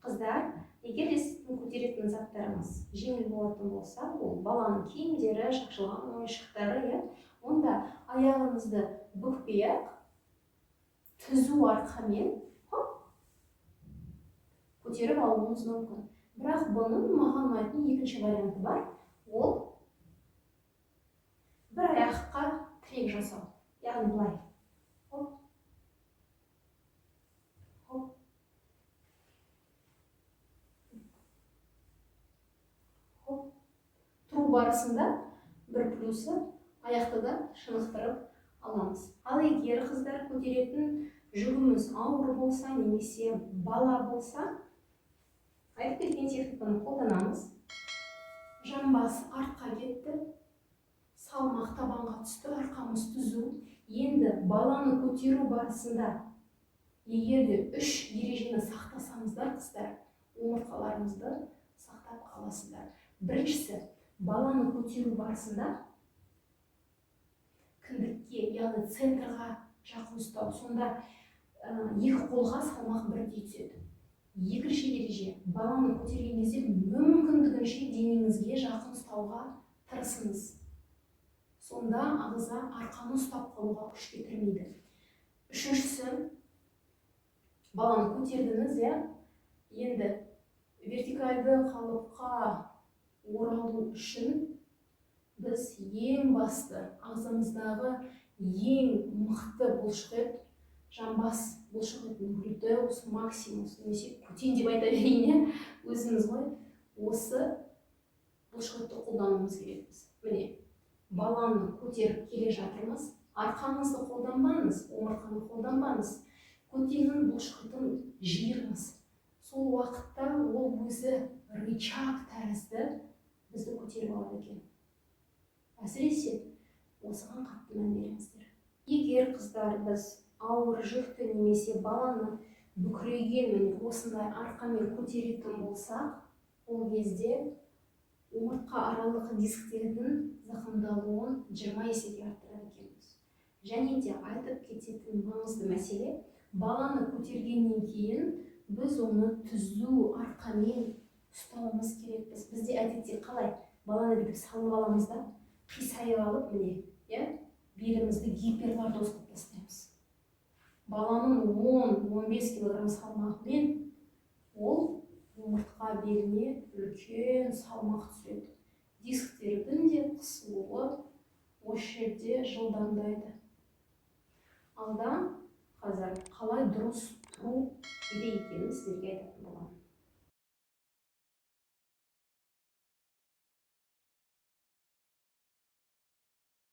Қыздар, егер де сіздің көтеретін заттарыңыз жеңіл болатын болса, ол баланың киімдері, шашылған ойыншықтары, иә, онда аяғыңызды бүкпей-ақ түзу арқамен хоп көтеріп алуыңыз мүмкін. Бірақ бұның маған ұнайтын екінші варианты бар. Ол бір аяққа тірек жасау. Яғни былай. Хоп. Хоп. Хоп. Тұру барысында бір плюсы аяқты да шынықтырып аламыз. Ал егер қыздар көтеретін жүгіміз ауыр болса немесе бала болса, айтып кеткен техниканы қолданамыз. Жамбас артқа кетті, салмақ табанға түсті, арқамыз түзу. Енді баланы көтеру барысында егер де 3 ережені сақтасаңыздар, қыздар, омыртқаларыңызды сақтап қаласыздар. Біріншісі, баланы көтеру барысында кіндікке, яғни центрға жақын ұстау. Сонда екі қолға салмақ бірдей түседі. Екінші ереже, баланы көтерген кезде мүмкіндігінше денеңізге жақын ұстауға тырысыңыз. Сонда ағза арқаны ұстап қалуға күш кетірмейді. Үшіншісі, баланы көтердіңіз, иә? Енді вертикальды қалыпқа оралу үшін біз ең басты ағзамыздағы ең мықты бұлшықет, жамбас бұлшықетін глютеус максимус немесе көтен деп айта берейін, иә, өзіміз ғой, осы бұлшықетті қолдануымыз керекпіз. Міне, баланы көтеріп келе жатырмыз, арқаңызды қолданбаңыз, омыртқаны қолданбаңыз, көтеннің бұлшықетін жиырыңыз. Сол уақытта ол өзі рычаг тәрізді бізді көтеріп алады екен. Әсіресе осыған қатты мән беріңіздер. Егер қыздар біз ауыр жүкті немесе баланы бүкірейген міне осындай арқамен көтеретін болсақ, ол кезде омыртқа аралық дисктердің зақымдалуын 20 есеге арттырады екенбіз. Және де айтып кететін маңызды мәселе, баланы көтергеннен кейін біз оны түзу арқамен ұстауымыз керекпіз. Бізде әдетте қалай? Баланы бүйтіп салып аламыз да, қисайып алып, міне, иә, белімізді гиперлордоз қылып тастаймыз. Баланың 10-15 килограмм салмағымен ол омыртқа беліне үлкен салмақ түсіреді. Дисктердің де қысылуы осы жерде жылдамдайды. Алда қазір қалай дұрыс тұру керек екенін сіздерге айтатын боламын.